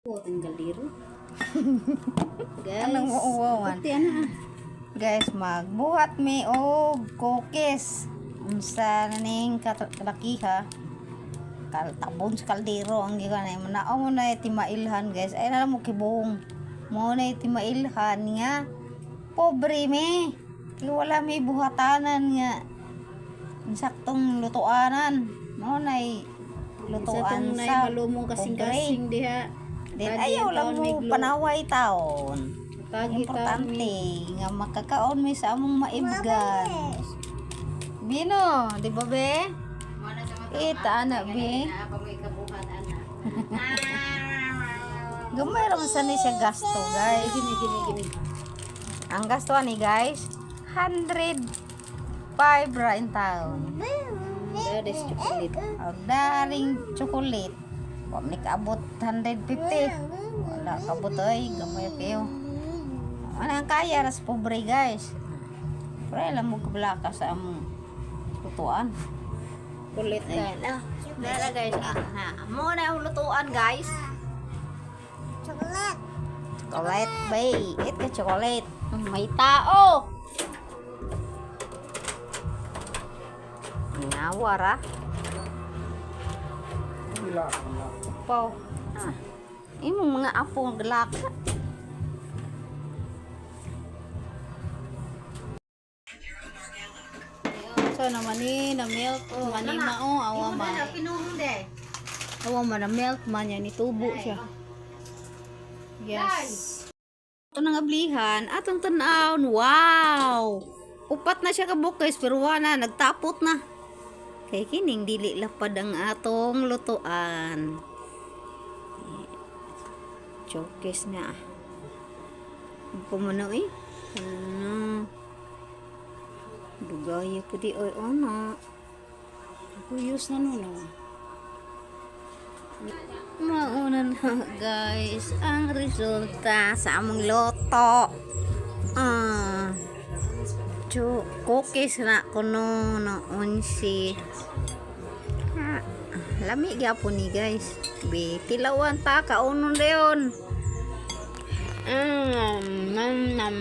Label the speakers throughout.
Speaker 1: Ang galiro. Guys.
Speaker 2: Anong mauwawan?
Speaker 1: Buti ana ah.
Speaker 2: Guys, magbuhat mi og cookies. Unsa na ning kalakiha? Kaltabon sa kaldero ang gikan ay manao mo na timailhan, guys. Ay na mo kibong. Mo na timailhan nga. Pobre mi. Kay wala may buhatanan nga. Saktong lutuanan. Mo na
Speaker 1: Sa
Speaker 2: lutuan
Speaker 1: tong nay
Speaker 2: sa
Speaker 1: balumong kasing-kasing diha.
Speaker 2: Then
Speaker 1: Tagi
Speaker 2: ayaw lang
Speaker 1: taon
Speaker 2: mo
Speaker 1: may glo.
Speaker 2: panaway taon.
Speaker 1: Tagi taon
Speaker 2: Importante
Speaker 1: may
Speaker 2: nga makakaon mi sa among maibgan. Bino, di ba be? Ita ana be. Gamay ra man sa ni siya gasto, guys.
Speaker 1: Gini gini gini.
Speaker 2: Ang gasto ani, guys, 105 ra in taon.
Speaker 1: That is chocolate.
Speaker 2: Og daring chocolate. Wa man ni kaabot 150. Wala kaabot oy, gamay kayo. Ano ang kaya ras pobre, guys. Pero alam mo kablaka sa among lutuan.
Speaker 1: Kulit ay.
Speaker 2: Ah, dara guys. Ah, na. Mo na ang lutuan, guys. Chocolate. Chocolate, bay. Eat ka chocolate. May tao. Nawara. Paw. Ah. Imong mga apo galaka.
Speaker 1: So naman ni na milk mani mao awa ma. Awa man na milk man yan nitubo siya. Yes.
Speaker 2: Ito nang ablihan, atong tan-awon. Wow! Upat na siya ka guys, pero wala na, nagtapot na. Kay kining dili lapad ang atong lutuan. Chokes na. Pumano eh. Ano? Dugaya po di oy ono.
Speaker 1: Kuyos na no no.
Speaker 2: Mauna na guys ang resulta sa among loto. Ah. Chu, cookies na kuno no unsi. Ah, lami gyapon ni, guys. Bi tilawan ta kaunon dayon. Nam nam.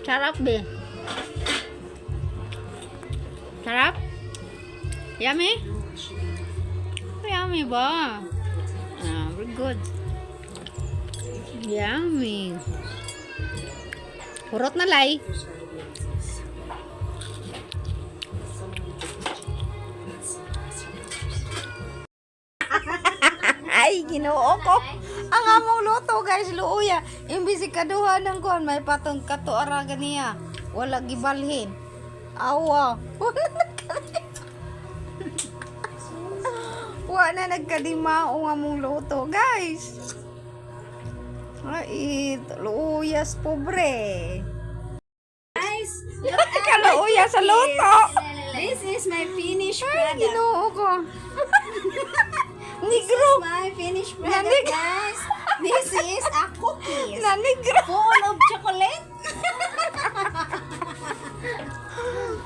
Speaker 2: Sarap be. Sarap? Yummy? Yummy ba? Ah, very good. Yummy. Hurot na lay. Ay, Ginoo ko. Ang among luto, guys, luuya. Imbis ikaduha ng kuan, may patong katuara ganiya. Wala gibalhin. Awa. Wala na nagkalimao ang among luto, guys. Ay, luuyas pobre.
Speaker 1: Guys,
Speaker 2: Kaluuya sa luto.
Speaker 1: this is my finished
Speaker 2: Ay,
Speaker 1: product.
Speaker 2: Ginoo ko. Negro.
Speaker 1: My finished product,
Speaker 2: Nanig-
Speaker 1: guys. This is a cookies.
Speaker 2: Nanegro.
Speaker 1: Full of chocolate.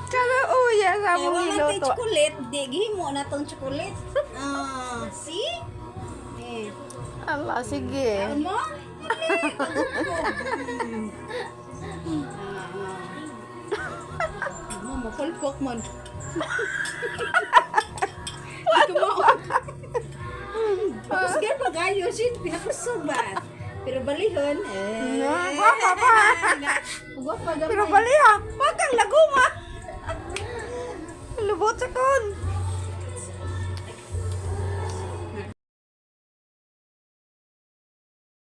Speaker 2: Kaluuya sa
Speaker 1: Kaya
Speaker 2: among
Speaker 1: wala tay
Speaker 2: luto.
Speaker 1: chocolate, di gihimo na tong chocolate. Ah, see? Eh,
Speaker 2: Ala, sige.
Speaker 1: ano mo? Mo mo pulpok mon. Tapos kaya pag ayusin, pinakusog ba? Pero balihon, eh.
Speaker 2: No, gwapa pa.
Speaker 1: Gwapa gamay.
Speaker 2: Pero bali ha, wag kang laguma. Lubot sa kon.